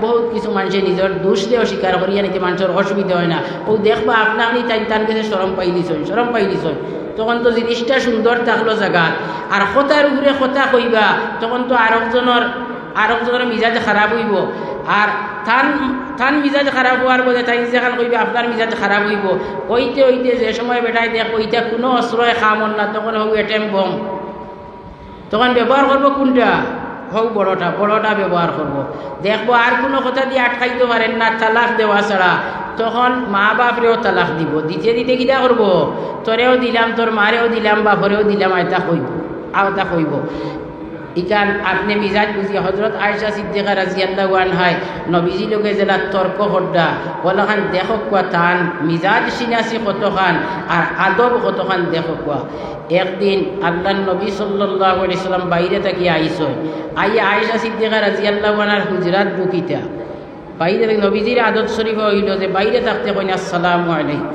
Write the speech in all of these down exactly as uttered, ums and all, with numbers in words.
বহুত কিছু মানষে নিজর দোষরে অস্বীকার করিয়া নিতে মানষর অসুবিধা অয় না। অউ দেখবা আপনা আপনি তাইন তান গেছে শরম পাইলিছইন, শরম পাইলিছইন। তখন তো জিনিসটা সুন্দর থাকলো জাগাত। আর কথার উপরে কথা কইবা, তখন তো আরকজনর, আরকজনর মিজাজ খারাপ অইবো। আর তান, তান মিজাজ খারাপ অওয়ার বাদে তাইন যেখান কইবা আপনার মিজাজ খারাপ অইবো। অইতে অইতে যে সময় বেটায় দেখবো ইটা কুনু অস্ত্রয় কাম অর না, তখন হউ atom bomb। তখন ব্যবহার করবো কুনটা? হউ বড়টা, বড়টা ব্যবহার করবো। দেখবো আর কুনু কথা দি আটকাইতো পারের না, তালাক দেওয়া ছাড়া। তখন মা বাপরেও তালাক দিবো। দিতে দিতে কিতা করবো? তোরেও দিলাম, তোর মারেও দিলাম, বাপরেও দিলাম, আইতা কইবো, আওতা কইবো। ইখান আপনে মিজাজ বুঝিয়া, হজরত আয়েশা সিদ্দিকা রাদিয়াল্লাহু আনহায় নবীজি লগে যেলা তর্ক কররা, অলাখান দেখউক্কা তান মিজাজ শিনাসি কতখান আর আদব কতখান দেখউক্কা। একদিন আল্লার নবী সাল্লাল্লাহু আলাইহি ওয়াসাল্লাম বাইরে থাকি আইছইন, আইয়া আয়েশা সিদ্দিকা রাদিয়াল্লাহু আনহার হুজরাত ঢুকিতা। বাইরে থাকি নবীজির আদত শরীফ অইলো যে বাইরে থাকতে কইন, "আসসালামু আলাইকুম।"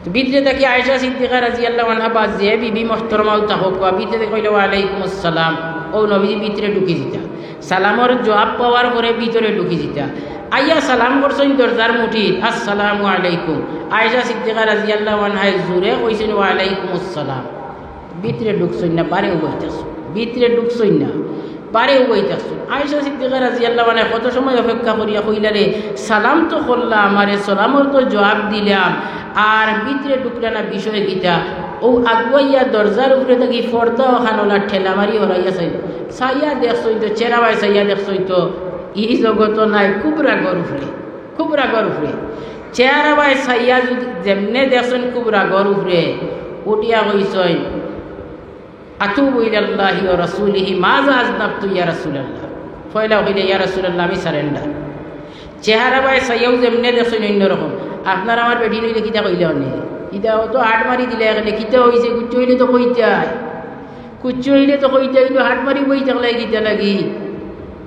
তো ভিতরে থাকি আয়েশা সিদ্দিকা রাদিয়াল্লাহু আনহা বা যে বিবি মুহতারামাও থাকউক্কা, ভিতরে থাকি কইলা, "ওয়ালাইকুম আসসালাম।" অউ নবীজি ভিতরে ঢুকি যিতা। সালামর জুয়াব পাওয়ার পরে ভিতরে ঢুকি যিতা। আইয়া সালাম করছইন দরজার মুঠিত, "আসসালামু আলাইকুম।" আয়েশা সিদ্দিকা রাদিয়াল্লাহু আনহায় জুরে কইছইন, "ওয়ালাইকুম আসসালাম।" ভিতরে ঢুকছইন না, বারে উবাই থাকছইন। ভিতরে ঢুকছইন না, বারে উবাই থাকছইন। আয়েশা সিদ্দিকা রাদিয়াল্লাহু আনহা কত সময় অপেক্ষা করিয়া কইলা, "রে, সালাম তো করলা আমারে, সালামর তো জুয়াব দিলাম, আর ভিতরে ঢুকলা না, বিষয় কিতা?" অউ আগুয়াইয়া দরজার উপরে থাকি পর্দা অখান অলা ঠেলা মারি হরাইয়া চাইন। চাইয়া দেখছইন তো, চেহারা বায় চাইয়া দেখছইন তো, ই জগতো নাই, কুবরা ঘর উপরে। কুবরা ঘর উপরে। চেহারা বায় চাইয়া যুদি যেমনে দেখছইন কুবরা ঘর উপরে, উঠিয়া কইছইন, "আতুবু ইলাল্লাহি ওয়া রাসূলিহি, মাযা আযনাবতু ইয়া রাসূলাল্লাহ।" পয়লা কইলা, "ইয়া রাসূলাল্লাহ, আমি surrender।" চেহারা বায় চাইয়াও যেমনে দেখছইন অইন্য রকম। আপনার আমার বেটিন অইলে কিতা কইলা অনে? ইতা অত আট মারি দিলা অনে, কিতা অইছে? কুচ্ছু অইলে তো কইতায়। কুচ্ছু অইলে তো কইতায়, কিন্তু আট মারি বই থাকলায় কিতা লাগি?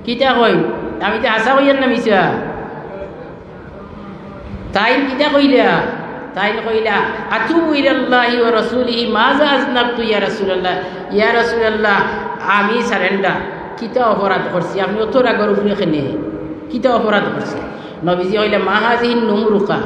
কিতা কইন? আমি তো হাছা কইয়ার না মিছা? তাইন কিতা কইলা? তাইন কইলা, "আতুবু ইলাল্লাহি ওয়া রাসূলিহি, মাযা আযনাবতু ইয়া রাসূলাল্লাহ?" ইয়া রাসূলাল্লাহ, আমি surrender। কিতা অপরাধ করছি? আপনে অত রাগর উপরে কেনে? কিতা অপরাধ করছি? নবীজি কইলা, "মা হাযিহিন নুমরুকা।"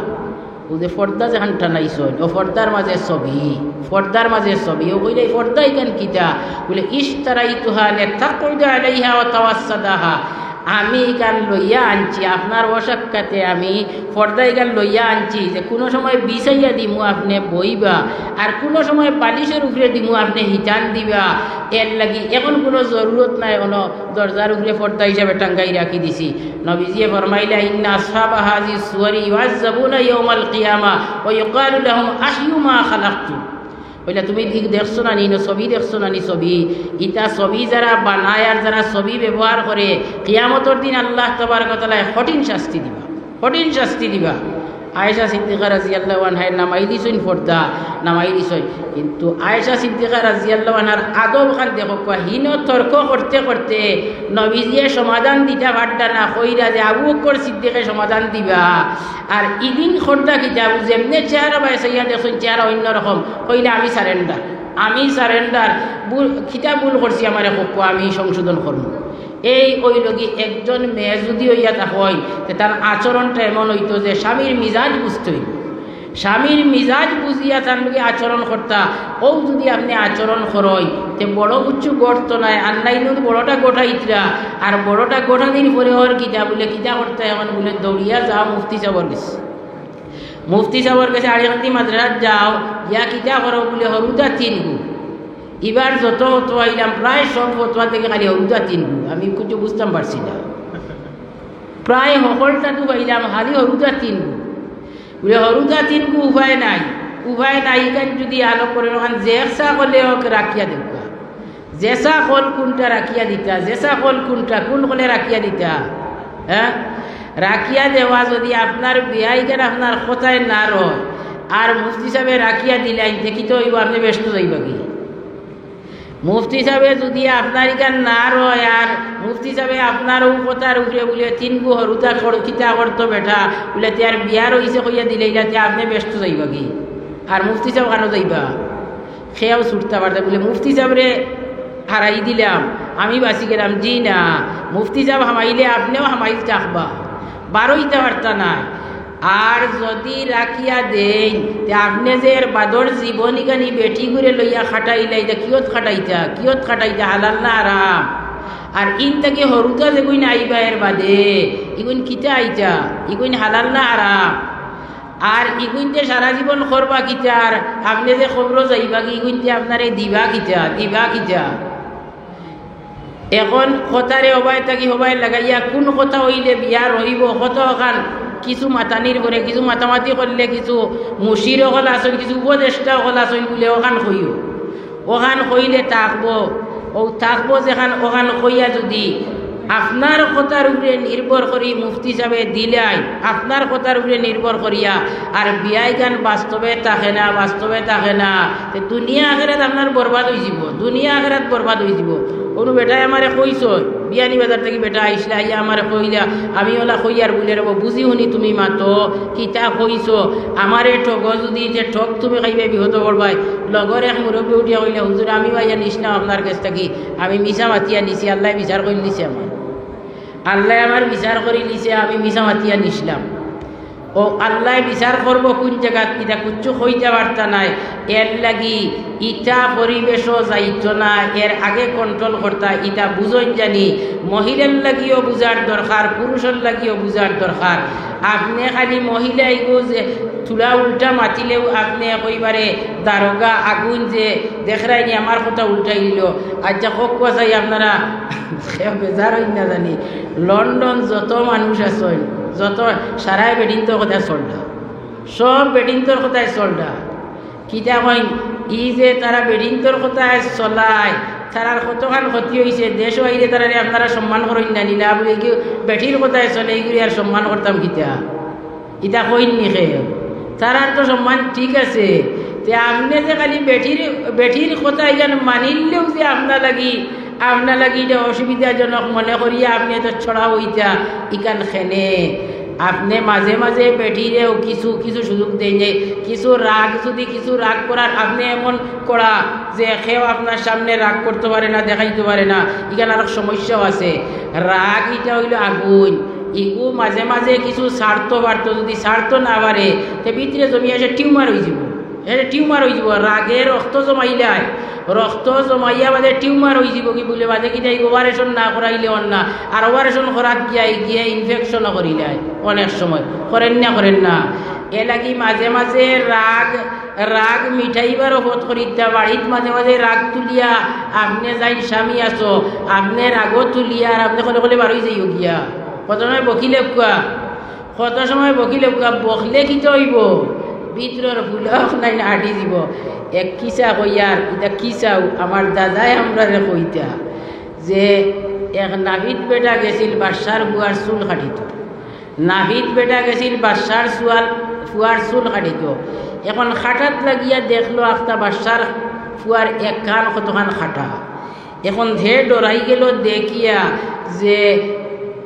অউ যে পর্দা যেখান টানাইছইন, অউ পর্দার মাঝে ছবি, পর্দার মাঝে ছবি। অউ কইলা, "ই পর্দা ইখান কিতা?" বলে, "ইশতারাইতুহা লিতাকউদা আলাইহা ওয়া তাওয়াসসাদাহা।" আমি ইখান লইয়া আনছি, আপনার অসাক্ষাতে আমি পর্দা ইখান লইয়া আনছি যে কুনু সময় বিছাইয়া দিমু আপনে বইবা, আর কুনু সময় বালিশর উপরে দিমু আপনে হিটান দিবা। এর লাগি এখন কুনু জরুরত নাই, অনো দরজার উপরে পর্দা হিসাবে টাঙ্গাই রাখি দিছি। নবীজিয়ে ফরমাইলা, "ইন্না আসহাবা হাযিহিস সুওয়ারি ইউআযযাবুনা ইয়াউমাল কিয়ামা ওয়া ইউকালু লাহুম আহইয়ু মা খালাকতুম।" কইলা, "তুমি দি-, দেখছো না নি, ইনো ছবি দেখছো না নি ছবি? ইতা ছবি যারা বানায় আর যারা ছবি ব্যবহার করে, কিয়ামতর দিন আল্লাহ তাবারক ওয়া তাআলায় কঠিন শাস্তি দিবা, কঠিন শাস্তি দিবা।" আয়েশা সিদ্দিকা রাদিয়াল্লাহু আনহায় নামাই দিছইন পর্দা, নামাই দিছইন। কিন্তু আয়েশা সিদ্দিকা রাদিয়াল্লাহু আনহার আদব খান দেখউক্কা, হিনো তর্ক করতে করতে নবীজিয়ে সমাধান দিতা পারতা না, কইরা যে আবু বকর সিদ্দিকে সমাধান দিবা। আর ইদিন খর্দা কিতা, যেমনে চেহারা বায় চাইয়া দেখছইন, চেহারা অইন্য রকম, কইলা, "আমি surrender, আমি surrender।" ভুল, কিতা ভুল করছি আমারে কউক্কা, আমি সংশোধন করমু। এই অইলো গি একজন মেয়ে যুদি অইয়া থাকইন, তে তার আচরণটা এমন অইতো যে স্বামীর মিজাজ বুঝতে অইবো। স্বামীর মিজাজ বুঝিয়া তার লগে আচরণ করতা। অউ যুদি আপনে আচরণ করইন, তে বড় কিচ্ছু ঘটতো নায়। আর নাইলে বড়টা ঘটাইতরা, আর বড়টা ঘটানির পরে অর কিতা বুলে, কিতা করতা এখন বুলে, "দৌড়িয়া যাও মুফতি সাবর গেছে, মুফতি সাবর গেছে, আড়িকান্দি মাদ্রাসাত যাও, গিয়া কিতা করো?" বুলে, "হরুতা তিনগু।" ইবার যত ফতোয়া অইলাম, প্রায় সব ফতোয়া থাকি খালি হরুতা তিনগু, আমি কিচ্ছু বুঝতাম পারছি না। প্রায় হকলটাত পাইলাম খালি হরুতা তিনগু। বুলে, "হরুতা তিনগু উপায় নাই, উপায় নাই, ইখান যুদি আলো করে, অখান যেসা কলে অউক রাখিয়া দেউক্কা।" যেসা কল কুনটা রাখিয়া দিতা, যেসা কল কুনটা, কুন কলে রাখিয়া দিতা? হ্যাঁ? রাখিয়া দেওয়া যুদি আপনার বিয়াই কেন আপনার কথায় না রয়, আর মুফতি সাবে রাখিয়া দিলাইন, তে কিতা অইবো, আপনে বেহেস্তো যাইবা গি? মুফতি সাবে যুদি আপনার ইখান না রয়, আর মুফতি সাবে আপনার অউ কথার উপরে বুলে, "তিনগু হরুতা কর-, কিতা করতো বেটা?" বুলে, "তে আর বিয়া রইছে কইয়া দিলাইলা, তে আপনে বেহেস্তো যাইবা গি? আর মুফতি সাব কানো যাইবা?" কেউ ছুটতা পারতা বুলে, "মুফতি সাবরে হারাই দিলাম, আমি বাঁচি গেলাম, জি না, মুফতি সাব হামাইলে আপনেও হামাইল থাকবা, বারইতা পারতা নায়। আর যুদি রাখিয়া দেইন, তে আপনে যে এর বাদর জীবন ইখানি বেটিগুরে লইয়া খাটাইলা, ইতা কিয়ত খাটাইতা, কিয়ত খাটাইতা, হালাল না হারাম? আর ইন থাকি হুরুতা যেগুইন আইবা এর বাদে, ইগুইন কিতা আইতা, ইগুইন হালাল না হারাম? আর ইগুইনতে সারা জীবন করবা কিতা, আর আপনে যে কবরো যাইবাগি, ইগুইনতে আপনারে দিবা কিতা, দিবা কিতা? এখন কথারে হবায় থাকি হবায় লাগাইয়া কুন কথা অইলে বিয়া রইবো, কথা অখান কিছু মাতানির পরে, কিছু মাতামাতি করলে, কিছু মুশির অকল আছইন, কিছু উপদেষ্টা অকল আছইন বুলে অখান কইও। অখান কইলে থাকবো, অউ থাকবো যেখান, অখান কইয়া যুদি আপনার কথার উপরে নির্ভর করি মুফতি সাবে দিলাইন, আপনার কথার উপরে নির্ভর করিয়া, আর বিয়াইখান বাস্তবে থাকে না, বাস্তবে থাকে না, তে দুনিয়া আখেরাত আপনার বরবাদ অইযিবো, দুনিয়া আখেরাত বরবাদ অইযিবো। কুনু বেটায় আমারে কইছইন, বিয়ানীবাজার থাকি বেটা আইছলা, আইয়া আমারে কইলা, আমি অলা কইয়ার বুলে, "রেবো, বুঝি হুনি তুমি মাতো, কিতা কইছো, আমারে ঠগো যুদি, তে ঠগ তুমি খাইবায়, বিপদো পড়বায়।" লগর এক মুরব্বি উঠিয়া কইলা, "হুজুর, আমি আইয়া নিছলাম আপনার গেছ থাকি, আমি মিছা মাতিয়া নিছি, আল্লায় বিচার করিলিছে আমার, আল্লায় আমার বিচার করিলিছে, আমি মিছা মাতিয়া নিছলাম।" অউ আল্লায় বিচার করবো কুন জাগাত, ইতা কুচ্ছু কইতা পারতা নায়। এরলাগি ইতা পরিবেশো যাইতো না, এর আগে control করতা, ইতা বুঝইন জানি। মহিলার লাগিও বুঝার দরকার, পুরুষর লাগিও বুঝার দরকার। আপনে খালি মহিলা ইগু যে থুড়া উল্টা মাতিলেউ আপনে একইবারে দারোগা আগুইন যে দেখরায়নি আমার কথা উল্টাই দিলো। আচ্ছা, কউক্কা চাই আপনারা কেউ বেজার অইন না জানি। লন্ডন যত মানুষ আছইন, যত সারায় বেটিন্তর কথায় চলরা, সব বেটিন্তর কথায় চলরা। কিতা কইন, ই যে তারা বেটিন্তর কথায় চলায়, তারার কতখান ক্ষতি অইছে। দেশো আইলে তারারে আপনারা সম্মান করইন না নি, না বুলে কি বেটির কথায় চলে, ইগুরে আর সম্মান করতাম কিতা? ইতা কইন নি কেউ? তারার তো সম্মান ঠিক আছে। তে আপনে যে খালি বেটির, বেটির কথা ইখান মানিলেউ যে আপনা লাগি, আপনা লাগি ইটা অসুবিধাজনক মনে করিয়া আপনে তো ছড়া অইতা ইখান কেনে? আপনে মাঝে মাঝে বেটিরেও কিছু, কিছু সুযোগ দেইন যে কিছু রাগ, যুদি কিছু রাগ করার আপনে এমন করা যে কেউ আপনার সামনে রাগ করতো পারে না, দেখাইতো পারে না, ইখান আরক সমস্যাও আছে। রাগ ইটা অইলো আগুইন, ইগু মাঝে মাঝে কিছু ছাড়তো পারতো, যুদি ছাড়তো না পারে, তে ভিতরে জমিয়া সে tumor অইযিবো। এরে tumor অইযিবো, রাগে রক্ত জমাইলায়, রক্ত জমাইয়া বাদে tumor অইযিবো, কি বুলে বাদে কিতা, ই operation না করাইলে অর না, আর operation করাত গিয়া, গিয়া infection করিলায় অনেক সময়, করের না, করের না? এরলাগি মাঝে মাঝে রাগ, রাগ মিটাইবার পথ করিতা, বাড়িত মাঝে মাঝে রাগ তুলিয়া, আপনে যাইন স্বামী আছো, আপনে রাগও তুলিয়া, আর আপনে কলে কলে বারই যাইও গিয়া, কত সময় বকিলেউক্কা, কত সময় বকিলেউক্কা, বকলে কিতা অইবো? ভিতরর ফুলা অখনাইন আটি যিবো। এক কিসা কইয়ার, ইটা কিসাউ, আমার দাদায় আমরারে কইতা যে এক নাপিত বেটা গেছিল বাদশার ফুয়ার চুল কাটিতো। নাপিত বেটা গেছিল বাদশার চুয়াল, ফুয়ার চুল কাটিতো। এখন কাটাত লাগিয়া দেখলো আখতা বাদশার ফুয়ার এক কান কতখান কাটা। এখন হে ডরাই গেলো দেখিয়া যে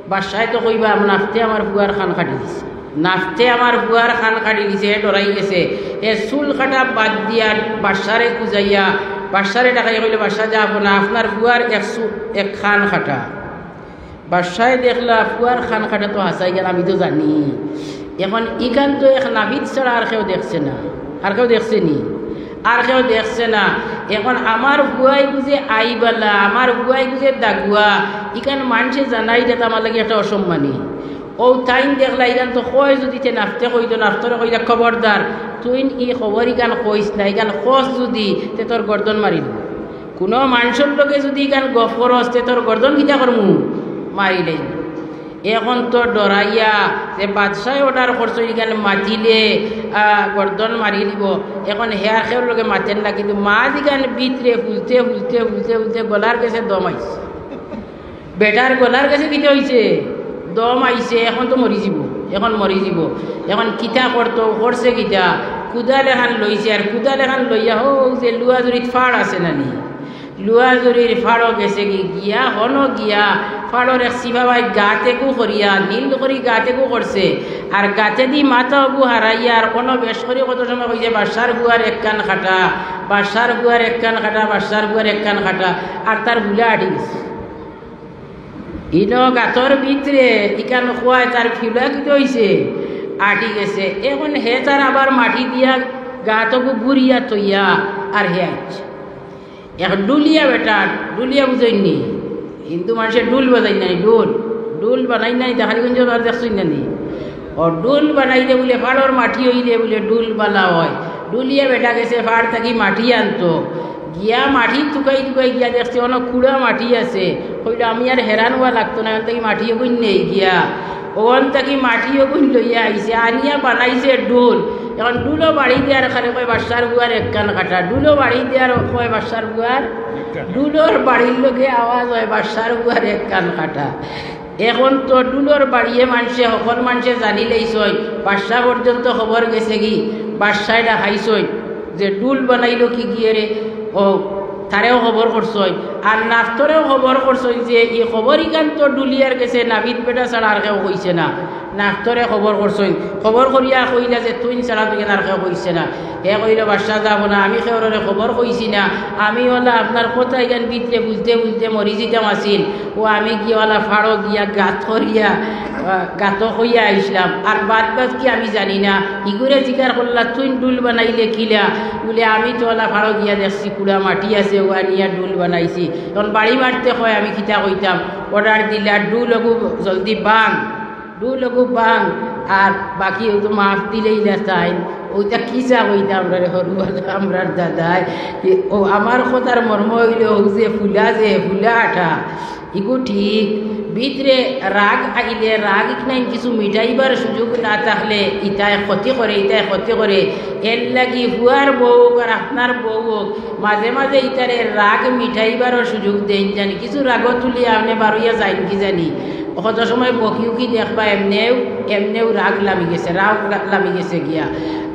বাদশায় তো কইবা, "নাপিতে আমার ফুয়ার কান কাটি দিছে, নাপিতে আমার ফুয়ার কান কাটি দিছে", হে ডরাই গেছে। হে চুল কাটা বাদ দিয়া বাদশারে খুজাইয়া, বাদশারে ডাকাইয়া কইলো, "বাদশা, যা আপনা, আপনার ফুয়ার এক চু-, এক কান কাটা।" বাদশায় দেখলা, ফুয়ার কান কাটা তো হাছাইন, আমি তো জানি। এখন ইখান তো এক নাপিত ছাড়া আর কেউ দেখছে না, আর কেউ দেখছে নি? আর কেউ দেখছে না। এখন আমার ফুয়াই বুঝে আইবালা, আমার ফুয়াই বুঝে দাগুয়া, ইখান মানষে জানাইটা তো আমার লাগি একটা অসম্মানী। অউ তাইন দেখলা, ইখান তো কয় যুদি তে নাপিতে কইতো, নাপিতরে কইলা, "খবরদার, তুইন ই খবর ইখান কইস না, ইখান কস যুদি, তে তোর গর্দন মারি দিমু।" কুনু মানষর লগে যুদি ইখান গফ করস, তে তোর গর্দন কিতা করমু? মারিলাইমু। এখন তো ডরাইয়া যে বাদশায় order করছে, ইখান মাতিলে, আহ, গর্দন মারি দিবো। এখন হে আর কেউর লগে মাতের না, কিন্তু মাত ইখান ভিতরে ফুলতে, ফুলতে, ফুলতে, ফুলতে গলার গেছে দম আইছে। বেটার গলার গেছে কিতা অইছে? দম আইছে, এখন তো মরি যিবো, এখন মরি যিবো। এখন কিতা করতো, করছে কিতা? কুদাল এখান লইছে, আর কুদাল এখান লইয়া হউ যে লুয়াজুড়িত ফাড় আছে না নি, লুয়াজুড়ির ফাড়ো গেছেগি, গিয়া হনো গিয়া ফাড়র এক চিপাবায় গাত একু করিয়া, নীল করি গাত একু করছে, আর গাতেদি মাথা অগু হারাইয়া আর অনো বেশ করি কত সময় কইছে, "বাদশার ফুয়ার এক কান কাটা, বাদশার ফুয়ার এক কান কাটা, বাদশার ফুয়ার এক কান কাটা", আর তার ফুলা আটি গেছে। ইনো গাতর ভিতরে ইখান খুয়ায় তার ফিউলা কিতা অইছে, আটি গেছে। এখন হে তার আবার মাটি দিয়া গাতগু বুরিয়া থইয়া আর হে আইছে। এক ডুলিয়া বেটা, ডুলিয়া বুঝইন নি? হিন্দু মানষে ডুল বাজাইন না নি, ডুল, ডুল বানাইন না নি, দেখালিগঞ্জ আর দেখছইন না নি? ও ডুল বানাইলে বুলে ফাড়র মাটি অইলে বুলে ডুল বালা অয়। ডুলিয়া বেটা গেছে ফাড় থাকি মাটি আনতো, গিয়া মাটি তুকাই তুকাই গিয়া দেখছে অনো কুড়া মাটি আছে। কইলো, "আমি আর হেরান অওয়া লাগতো না, অন থাকি মাটি অগুইন নেই গিয়া।" অন থাকি মাটি অগুইন লইয়া আইছে, আনিয়া বানাইছে ডুল। এখন ডুলো বাড়ি দেওয়ার খালে কয় বাদশার বুয়ার এক কান কাটা, ডুলো বাড়ি দেওয়ার কয় বাদশার বুয়ার, ডুলোর বাড়ির লগে আওয়াজ অয় বাদশার বুয়ার এক কান কাটা। এখন তো ডুলোর বাড়িয়ে মানষে, হকল মানষে জানি লাইছইন, বাদশা পর্যন্ত খবর গেছেগি, বাদশায় ডাকাইছইন যে ডুল বানাইলো কিগিয়ে রে, ও তারেও খবর করছইন, আর নাফতরেও খবর করছইন যে ই খবর ইখান তো ডুলিয়ার গেছে, নাবিদ বেটা ছাড়া আর কেউ কইছে না। নাফতরে খবর করছইন, খবর করিয়া কইলা যে তুইন ছাড়া তুইন আর কেউ কইছে না। হে কইলো, "বাদশা যাবো না, আমি কেউররে খবর কইছি না, আমি অলা আপনার কথা ইখান ভিতরে বুঝতে বুঝতে মরি যিতাম আছিল।" ও আমি গিয়া অলা ফাড়ো গিয়া গাত করিয়া, আহ, গাতো কইয়া আইছলাম। আর বাদ বাদ কি আমি জানি না। ইগুরে জিকার করলা, "তুইন ডুল বানাইলে কিলা?" বুলে, "আমি তো অলা ফাড়ো গিয়া দেখছি কুড়া মাটি আছে, ও আনিয়া ডুল বানাইছি।" এখন বাড়ি মারতে কয়, আমি কিতা কইতাম? অর্ডার দিলা, "ডুল অগু জলদি বাং, ডুল অগু বাং।" আর বাকি অউ তো মাফ দিলেই না তাইন। অউটা কিতা কইতা আমরারে হরুয়াল, আমরার দাদায়। ও আমার কথার মর্ম অইলো, অউ যে ফুলা যে, ফুলা আটা, ইগু ঠিক, ভিতরে রাগ আইলে, রাগ ইকনাইন কিছু মিটাইবার সুযোগ না থাকলে, ইতায় ক্ষতি করে, ইতায় ক্ষতি করে। এর লাগি ফুয়ার বউ অউক আর আপনার বউ অউক, মাঝে মাঝে ইতারে রাগ মিটাইবারও সুযোগ দেইন জানি। কিছু রাগও তুলি আপনে বারইয়া যাইন কি জানি। কত সময় বকি উকি দেখবা, এমনেউ, এমনেউ রাগ লামি গেছে, রাগ লা-, লামি গেছে গিয়া।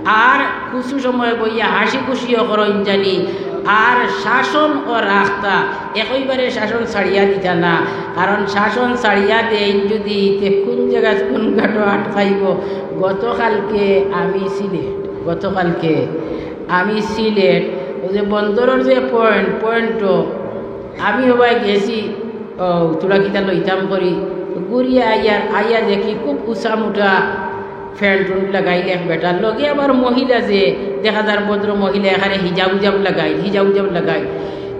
আর কিছু সময় বইয়া হাসি খুশিও করইন জানি। আর শাসন ও রাখতা, একইবারে শাসন ছাড়িয়া দিতা না, কারণ শাসন ছাড়িয়া দেইন যদি, তে কোন জাগাত কোন ঘাটো আটকাইবো। গতকালকে আমি সিলেট, গতকালকে আমি সিলেট, অউ যে বন্দরর যে পয়েন্ট, পয়েন্টও আমি হবায় গেছি, ও, থুড়া কিতা লইতাম করি, ঘুরিয়া আইয়ার, আইয়া দেখি খুব উঁচা মুটা প্যান্ট টুন্ট লাগাইল এক বেটার লগে, আবার মহিলা যে দেখা যার ভদ্র মহিলা, এখানে হিজাব উজাব লাগাইল, হিজাব উজাব লাগাইল।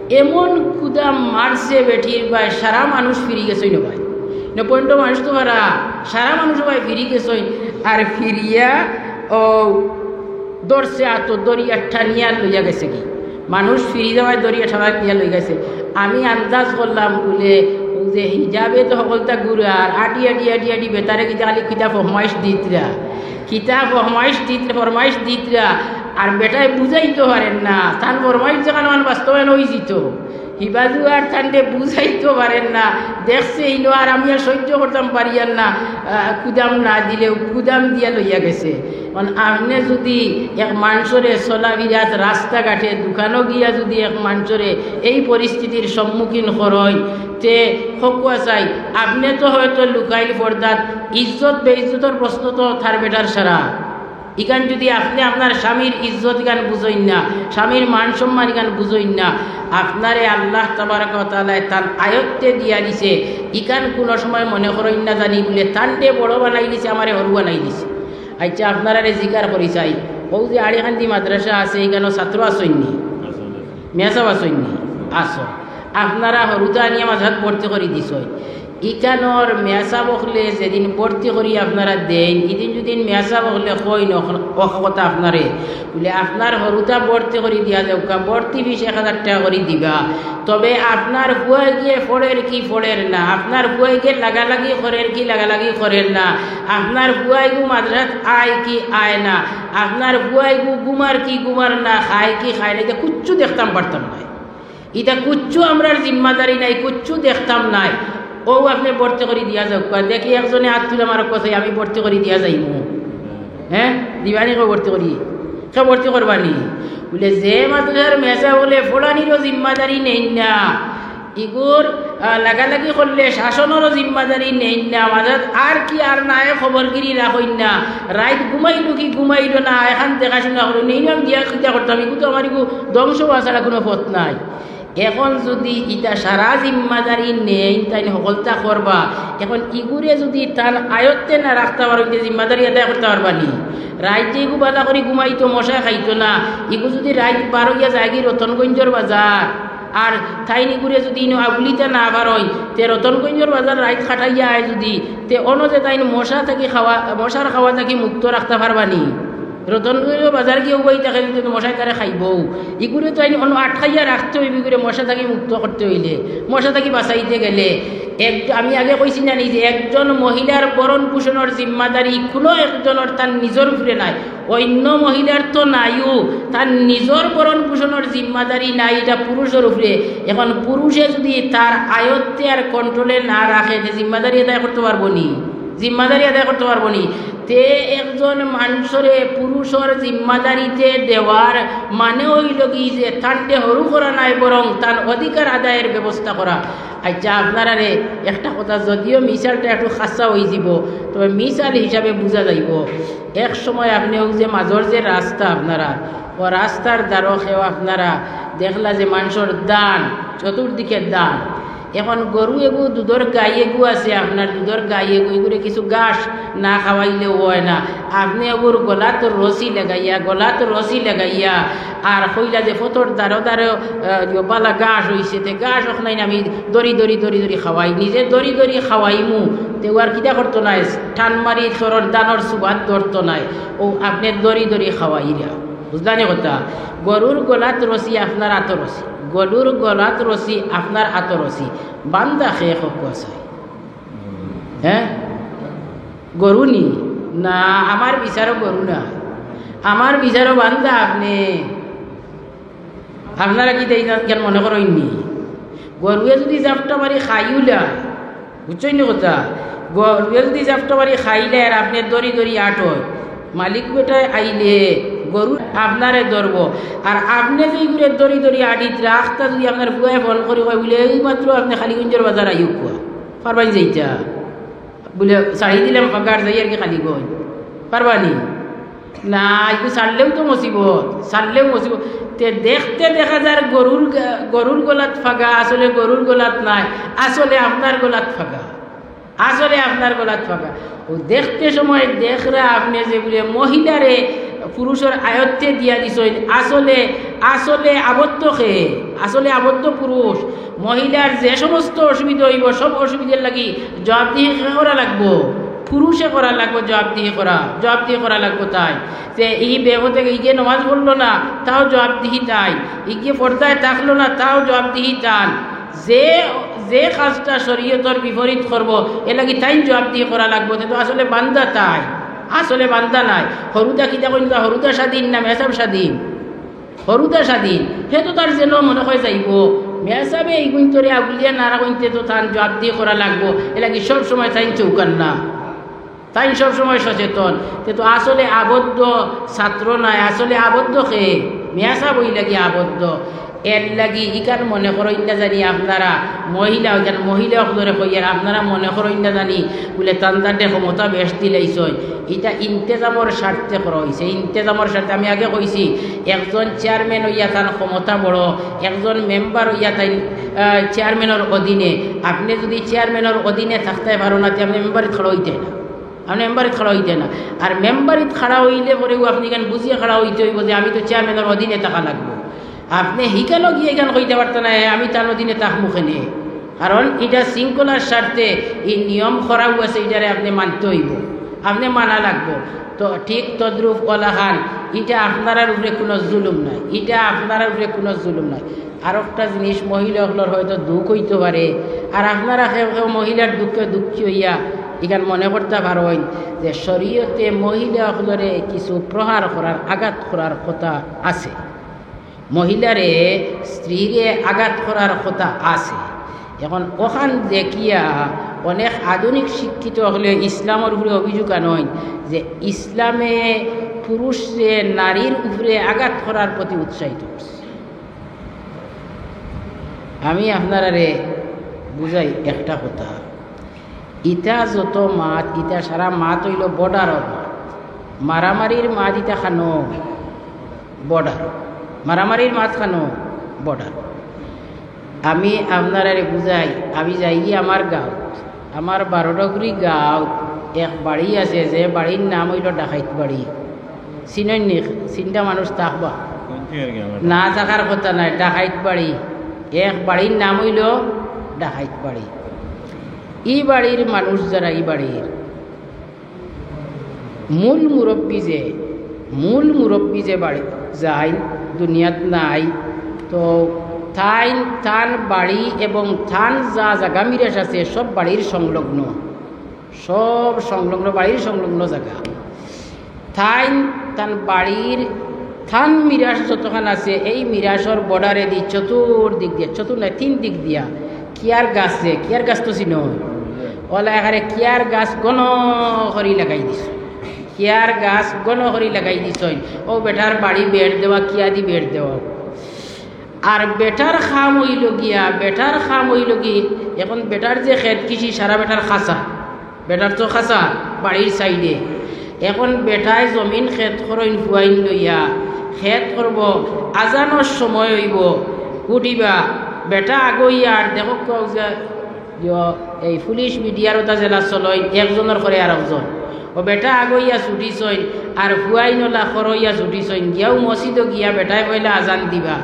এমন কুদাম মারছে বেটির বায়, সারা মানুষ ফিরি গেছইন ভাই। না পয়েন্টও মানুষ তো হারা, সারা মানুষ ভাই ফিরি গেছইন। আর ফিরিয়া, ও, ধরছে আতো, ধরিয়া টানিয়া লইয়া গেছে কি। মানুষ ফিরি যাওয়ায় ধরিয়া টানা নিয়া লই গেছে। আমি আন্দাজ করলাম বুলে, অউ যে হিজাবে তো হকলতা ঘুরার, আটি, আটি, আটি, আটি, বেটারে কিতা খালি কিতা ফরমাইশ দিতরা। কিতা ফরমাইশ দিত-, ফরমাইশ দিতরা। আর বেটায় বুঝাইতো পারের না। তান ফরমাইশ যেখান অখান বাস্তবায়ন অইযিতো। হিবাজু আর তানরে বুঝাইতো পারের না। দেখছে ইনো আর আমি আর সহ্য করতাম পারিয়ার না। আহ, কুদাম না দিলেও কুদাম দিয়া লইয়া গেছে। কারণ আপনে যুদি এক মানষরে চলাফিরাত রাস্তাঘাটে দোকানো গিয়া যুদি এক মানষরে এই পরিস্থিতির সম্মুখীন করইন, তে হকুয়া চাই, আপনে তো হয়তো লুকাইল পর্দাত, ইজ্জত বেইজ্জতর প্রশ্ন তো তার বেটার সারা। ইখান যুদি আপনে আপনার স্বামীর ইজ্জত ইখান বুঝইন না, স্বামীর মান সম্মান ইখান বুঝইন না, আপনারে আল্লাহ তাবারাকা ওয়া তাআলায় তান আয়ত্তে দিয়া দিছে, ইখান কুনু সময় মনে করইন না জানি বুলে তানরে বড় বানাই দিছে, আমারে হরু বানাই দিছে। আচ্ছা, আপনারারে জিকার করি চাই, অউ যে আড়িকান্দি মাদ্রাসা আছে, ইখানো ছাত্র আছইন নি? মেসাব আছইন নি? আছো। আপনারা হরুতা আনিয়া মাদ্রাসাত ভর্তি করি দিছইন। ইখানোর মেসাব অকলে যেদিন ভর্তি করি আপনারা দেইন, ইদিন যুদিন মেসাব অকলে কইন অখ-, অখ কথা আপনারে, বুলে আপনার হরুতা ভর্তি করি দিয়া যাউক্কা, ভর্তি ফিস এক হাজার টেকা করি দিবা। তবে আপনার ফুয়াইগিয়ে পড়ের কি পড়ের না, আপনার ফুয়াইগিয়ে লাগালাগি করের কি লাগালাগি করের না, আপনার ফুয়াইগু মাদ্রাসাত আয় কি আয় না, আপনার ফুয়াইগু ঘুমার কি ঘুমার না, খায় কি খায় না, ইতা কুচ্ছু দেখতাম পারতাম নায়। ইতা কুচ্ছু আমরার জিম্মাদারি নাই, কুচ্ছু দেখতাম নায়। অউ আপনে ভর্তি করি দিয়া যাউক্কা। দেখি একজনে আত তুলে আমার কথা, আমি ভর্তি করি দিয়া যাইমু। হ্যাঁ, দিবানি কেউ ভর্তি করি? কেউ ভর্তি করবানি? বুলে, যে মাদ্রাসার মেসাব অকলে পড়ানিরও জিম্মাদারি নেইন না, ইগুর, আহ, লাগালাগি করলে শাসনরও জিম্মাদারি নেইন না, মাঝে আর কি আর নায় খবরগিরি রাখইন না, রাইত ঘুমাইলো কি ঘুমাইলো না, এখান দেখাশুনা করইন, নেইন আমি দিয়া কিতা করতাম, ইগু তো আমার ইগু ধ্বংস অওয়া ছাড়া কুনু পথ নাই। এখন যুদি ইতা সারা জিম্মাদারি নেইন, তাইন হকলতা করবা। এখন ইগুরে যুদি তান আয়ত্তে না রাখতা পারইন, তে জিম্মাদারি আদায় করতা পারবা নি? রাইত যে ইগু বালা করি ঘুমাইতো, মশায় খাইতো না, ইগু যুদি রাইত বার অইয়া যায়গি রতনগঞ্জর বাজার, আর তাইন ইগুরে যুদি ইনো আগুলিতা না পারইন, তে রতনগঞ্জর বাজার রাইত কাটাইয়া আয় যুদি, তে অনো যে তাইন মশা থাকি খাওয়া, মশার খাওয়া থাকি মুক্ত রাখতা পারবা নি? রতনগঞ্জ বাজার গিয়া উবাই থাকে যদি তো মশায় তারে খাইবো। ইগুরে তো আইন অনো আটকাইয়া রাখতে অইবো, ইগুরে মশা থাকি মুক্ত করতে অইলে, মশা থাকি বাঁচাইতে গেলে। এক, আমি আগে কইছি না নি যে একজন মহিলার ভরণ পোষণর জিম্মাদারি কুনু একজনর তার নিজর উপরে নাই, অইন্য মহিলার তো নাইও, তার নিজর ভরণ পোষণর জিম্মাদারি নাই, ইটা পুরুষর উপরে। এখন পুরুষে যুদি তার আয়ত্তে আর কন্ট্রোলে না রাখে, তে জিম্মাদারি আদায় করতে পারবো নি? জিম্মাদারি আদায় করতে পারবো নি? তে একজন মানষরে পুরুষর জিম্মাদারিতে দেওয়ার মানে অইলো কি যে তানরে হুরু করা নায়, বরং তান অধিকার আদায়ের ব্যবস্থা করা। আইচ্ছা, আপনারারে একটা কথা, যদিও মিসালটা একটু খাসা অইযিবো, তবে মিসাল হিসাবে বুঝা যাইবো। এক সময় আপনে অউ যে মাজর যে রাস্তা আপনারা, অউ রাস্তার দ্বারো কেউ আপনারা দেখলা যে মানষর ধান, চতুর্দিকে ধান, এখন গরু এগু, দুধর গাই এগু আছে, আপনার দুধর গাই এগু, ইগুরে কিছু ঘাস না খাওয়াইলেও অয় না। আপনে এগুর গলাত রশি লাগাইয়া, গলাত রশি লাগাইয়া, আর কইলা যে পথর দ্বারো দ্বারো, আহ, ইয়ো বালা ঘাস অইছে, তে ঘাস অখনাইন আমি দরি দরি দরি দরি খাওয়াই, নিজে দরি দরি খাওয়াইমু, তেউ আর কিতা করতো নায়, টান মারি চরর ধানর সুবাদ ধরতো নায়, অউ আপনে দরি দরি খাওয়াইরা। বুঝলা নি কথা? গরুর গলাত রশি, আপনার আতো রশি। গরুর গলাত রশি, আপনার আতো রশি। বান্দা কে কউক্কা চাই? হে? গরু নি? না, আমার বিচারো গরু না। আমার বিচারো বান্দা আপনে। আপনারা কিতা ইখান মনে করইন নি? গরুয়ে যুদি জাপটা মারি খাইউলা, বুঝছইন নি কথা? গরুয়ে যুদি জাপটা মারি খাইলে আর আপনে দরি দরি আটয়, মালিক বেটায় আইলে গরু আপনারে ধরবো। আর আপনে যে ইগুরে দরি দরি আটিত রাখতা, যুদি আপনার ফুয়ায় ফোন করি কয় বুলে, "এই মাত্র আপনে কালীগঞ্জর বাজার আইউক্কা, পারবা নি যাইতা?" বুলে, "ছাড়ি দিলাম ফাগার, যাই আর কি কালীগঞ্জ।" পারবা নি? না, ইগু ছাড়লেও তো মুসিবত, ছাড়লেও মুসিবত। তে দেখতে দেখা যার গরুর গা-, গরুর গলাত ফাগা, আসলে গরুর গলাত নায়, আসলে আপনার গলাত ফাগা, আসলে আপনার গলাত ফাগা। অউ দেখতে সময় দেখরা আপনে যে বুলে মহিলারে পুরুষর আয়ত্তে দিয়া দিছইন, আসলে, আসলে আবদ্ধ কে, আসলে আবদ্ধ পুরুষ। মহিলার যে সমস্ত অসুবিধা অইবো, সব অসুবিধার লাগি জবাবদিহি কে করা লাগবো? পুরুষে করা লাগবো জবাবদিহি করা, জবাবদিহি করা লাগবো তাইন। যে ই বেগতে ইগিয়ে নমাজ পড়লো না, তাও জবাবদিহি তাইন। ইগিয়ে পর্দায় থাকলো না, তাও জবাবদিহি তাইন। যে, যে কাজটা শরীয়তর বিপরীত করবো, এর লাগি তাইন জবাবদিহি করা লাগবো। তে তো আসলে বান্দা তাইন, আসলে বান্দা নায়। হুরুতা কিতা কইন, তা হুরুতা স্বাধীন না মেসাব স্বাধীন? হুরুতা স্বাধীন, হে তো তার যেন মনে কয় যাইবো। মেসাবে ইগুইন্তরে আগুলিয়া না রাখইন, তে তো তান জবাবদিহি করা লাগবো। এর লাগি সব সময় তাইন চৌকান্না, তাইন সব সময় সচেতন। তে তো আসলে আবদ্ধ ছাত্র নায়, আসলে আবদ্ধ কে? মেসাব অউ লাগি আবদ্ধ। এর লাগি ইখান মনে করইন না জানি আপনারা, মহিলা, ইখান মহিলা অকলরে কইয়ার, আপনারা মনে করইন না জানি বুলে তান্দাররে ক্ষমতা বেশ দিলাইছইন। ইটা ইন্তেজামর স্বার্থে করা অইছে, ইন্তেজামর স্বার্থে। আমি আগে কইছি, একজন চেয়ারম্যান অইয়া তান ক্ষমতা বড়, একজন মেম্বার অইয়া তাইন, আহ, চেয়ারম্যানর অধীনে। আপনে যুদি চেয়ারম্যানর অধীনে থাকতায় পারো না, তে আপনে মেম্বারিত খাড়া অইতায় না, আপনে মেম্বারিত খাড়া অইতায় না। আর মেম্বারিত খাড়া অইলে পরেউ আপনে ইখান বুঝিয়া খাড়া অইতে অইবো যে আমি তো চেয়ারম্যানর অধীনে থাকা লাগবো। আপনে হিখানো গিয়া ইখান কইতা পারতা না, "এ, আমি তান অধীনে থাকমু কেনে?" কারণ ইটা শৃঙ্খলার স্বার্থে ই নিয়ম করাউ আছে, ইটারে আপনে মানতে অইবো, আপনে মানা লাগবো। তো ঠিক তদ্রূপ অলাখান, ইটা আপনারার উপরে কুনু জুলুম নাই, ইটা আপনারার উপরে কুনু জুলুম নাই। আরোকটা জিনিস, মহিলা অকলর হয়তো দুখ অইতো পারে, আর আপনারা কেউ কেউ মহিলার দুখে দুখী অইয়া ইখান মনে করতা পারইন যে শরীয়তে মহিলা অকলরে কিছু প্রহার করার, আঘাত করার কথা আছে। মহিলারে, স্ত্রীরে আঘাত করার কথা আছে। এখন অখান দেখিয়া অনেক আধুনিক শিক্ষিত অকলে ইসলামর উপরে অভিযোগ আনইন যে ইসলামে পুরুষরে নারীর উপরে আঘাত করার প্রতি উৎসাহিত করছে। আমি আপনারারে বুঝাই একটা কথা, ইটা যত মাত, ইটা সারা মাত অইলো বর্ডারর মাত। মারামারির মাত ইটা খানো বর্ডার, মারামারির মাত খানো বর্ডার। আমি আপনারারে বুঝাই, আমি যাই আমার গাঁও, আমার বারো ডগরি গাঁও, এক বাড়ি আছে, যে বাড়ির নাম অইলো ডাকাইত বাড়ি। চিনইন নি? চিনতা মানুষ থাকবা? না থাকার কথা নায়, ডাকাইত বাড়ি। এক বাড়ির নাম অইলো ডাকাইত বাড়ি। ই বাড়ির মানুষ যারা, ই বাড়ির মূল মুরব্বি যে, মূল মুরব্বি যে বাড়ি যাইন, দুনিয়াত নাই, তো তাইন তান বাড়ি এবং তান যা জাগা মিরাস আছে, সব বাড়ির সংলগ্ন, সব সংলগ্ন, বাড়ির সংলগ্ন জাগা। তাইন তান বাড়ির, তান মিরাস যতখান আছে, এই মিরাসর বর্ডারেদি চতুর্দিক দিয়া, চতুর নায়, তিন দিক দিয়া কিয়ার গাছ, যে কিয়ার গাছ তো চিনো, অলা এখানে কিয়ার গাছ ঘন করি লাগাই দিছে, কিয়ার গাছ ঘন করি লাগাই দিছইন। অউ বেটার বাড়ি বেড় দেওয়া, কিয়াদি বেড় দেওয়া। আর বেটার কাম অইলো গিয়া, বেটার কাম অইলো কি, এখন বেটার যে খেত কৃষি, সারা বেটার খাসা, বেটার তো খাসা বাড়ির সাইডে। এখন বেটায় জমিন খেত করইন, ফুয়াইন লইয়া খেত করবো, আজানর সময় অইবো, উঠিবা, বেটা আগইয়া আর দেখো কও যে, ইয়ো, এই পুলিশ মিডিয়ার ওটা যেলা চলইন, একজনর করে আর একজন। অউ বেটা আগইয়া ছুটিছইন, আর ফুয়াইন অলা করইয়া ছুটিছইন, গিয়াউ মসজিদো গিয়া বেটায় পয়লা আজান দিবা।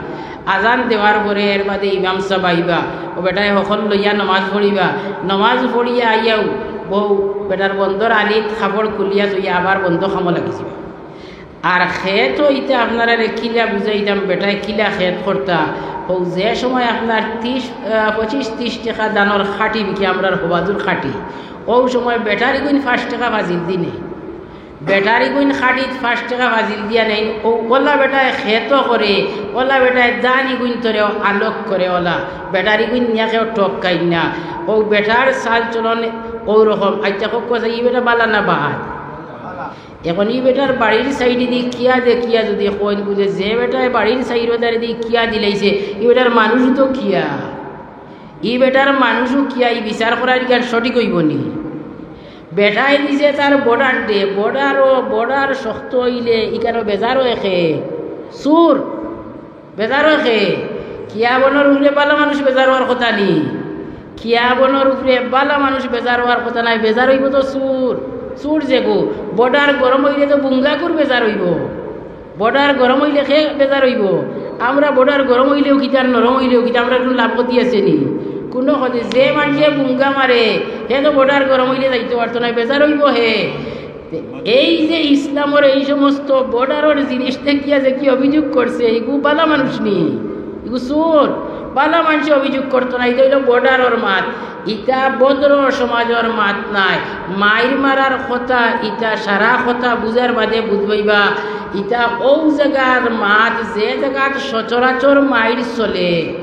আজান দেওয়ার পরে এর বাদে ইমাম সাব আইবা, অউ বেটায় হকল লইয়া নমাজ পড়িবা। নমাজ পড়িয়া আইয়াউ বউ বেটার বন্দর আলিত কাপড় খুলিয়া থইয়া আবার বন্দ কামো লাগি যিবা। আর খেত অইতে আপনারারে কিলা বুঝাইতাম, বেটায় কিলা খেত করতা। অউ যে সময় আপনার তিরিশ, আহ, পঁচিশ তিরিশ টেকা দানর খাটি বিকে, আমরার হবাজুর খাটি, অউ সময় বেটার ইগুইন পাঁচ টেকা ফাজিল দি নেইন। বেটার ইগুইন খাটিত পাঁচ টেকা ফাজিল দিয়া নেইন। অউ অলা বেটায় খেতও করে, অলা বেটায় ধান ইগুইন তরেও আলোক করে অলা। বেটার ইগুইন নিয়া কেউ ঠকাইন না। অউ বেটার চাল চলন অউ রকম। আইচ্ছা, কউক্কা চাই, ই বেটা বালা না বাদ? এখন ই বেটার বাড়ির সাইডেদি কিয়া দেখিয়া যুদি কইন বুঝে, যে বেটায় বাড়ির সাইডেদি কিয়া দিলাইছে, ই বেটার মানুষও তো কিয়া, ই বেটার মানুষও কিয়া, ই বিচার করার ইখান সঠিক অইবো নি? বেটায় দিছে তার বর্ডার দে, বর্ডারও, বর্ডার শক্ত অইলে ইখানো বেজারও একে চুর। বেজারও খে, কিয়া বনর উপরে বালা মানুষ বেজার অওয়ার কথা নি? কিয়া বনর উপরে বালা মানুষ বেজার অওয়ার কথা নায়, বেজার অইবো তো চুর। চুর যেগু, বর্ডার গরম অইলে তো বুঙ্গাকুর বেজার অইবো। বর্ডার গরম অইলে খে বেজার অইবো? আমরা বর্ডার গরম অইলেও কিতা, নরম অইলেও কিতা, আমরার কুনু লাভ ক্ষতি আছে নি? কুনু ক্ষতি। যে মানষে বুঙ্গা মারে, হে তো বর্ডার গরম অইলে যাইতো পারতো নায়, বেজার অইবো হে। তে এই যে ইসলামর এই সমস্ত বর্ডারর জিনিস দেখিয়া যে কি অভিযোগ করছে, ইগু বালা মানুষ নি, ইগু চুর। বালা মানষে অভিযোগ করতো না, ইটা অইলো বর্ডারর মাত। ইটা ভদ্র সমাজর মাত নায়। মাইর মারার কথা, ইটা সারা কথা বুঝার বাদে বুঝবাইবা। ইটা অউ জাগার মাত, যে জাগাত সচরাচর মাইর চলে।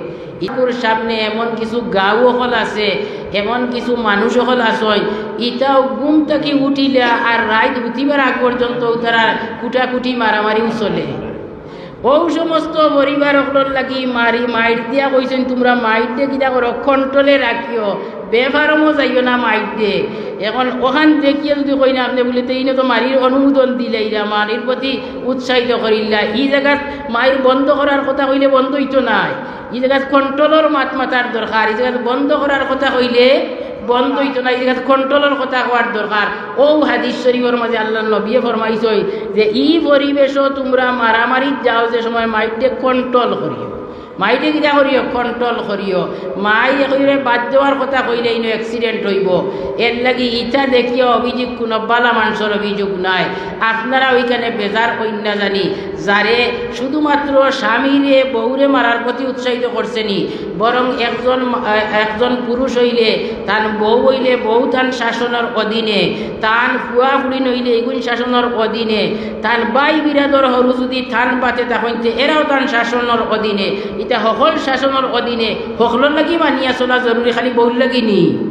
ইগুর সামনে এমন কিছু গাঁও অকল আছে, এমন কিছু মানুষ অকল আছইন, ইতাও ঘুম থাকি উঠিলা আর রাইত হুতিবার আগ পর্যন্ত তারা কুটাকুটি মারামারিও চলে। অউ সমস্ত পরিবার অকলর লাগি মারি, মাইর দিয়া কইছইন, "তুমরা মাইর দে কিতা করো, কন্ট্রোলে রাখিও, বেফারমও যাইও না মাইর দে।" এখন অখান দেখিয়া যুদি কইন আপনে বুলে, "তে ইনো তো মারির অনুমোদন দিলাইলা, মারির প্রতি উৎসাহিত করিলা।" ই জাগাত মাইর বন্ধ করার কথা কইলে বন্ধ অইতো নায়। ই জাগাত কন্ট্রোলর মাত মাতার দরকার, ই জাগাত বন্ধ করার কথা কইলে বন্ধ অইতো না, ই জাগাত কন্ট্রোলর কথা কওয়ার দরকার। অউ হাদিস শরীফর মাঝে আল্লার নবীয়ে ফরমাইছইন যে, "ই পরিবেশো তুমরা মারামারিত যাও যে সময়, মাইররে কন্ট্রোল করিও।" মাইররে কিতা করিও? কন্ট্রোল করিও। মাইর একেবারে বাদ দেওয়ার কথা কইলে ইনো accident অইবো। এরলাগি ইটা দেখিয়া অভিযোগ কুনু বালা মানষর অভিযোগ নায়। আপনারা অইখানে বেজার অইন না জানি। যারে শুধুমাত্র স্বামীরে, বউরে মারার প্রতি উৎসাহিত করছে নি, বরং একজন মা-, আহ, একজন পুরুষ অইলে, তান বউ অইলে বউ তান শাসনর অধীনে, তান ফুয়া ফুড়িন অইলে ইগুইন শাসনর অধীনে, তান ভাই বিরাদর হরু যুদি তান বাতে থাকইন তে এরাও তান শাসনর অধীনে। ইতা হকল শাসনর অধীনে, হকলর লাগি মানিয়া চলা জরুরি, খালি বউর লাগি নি।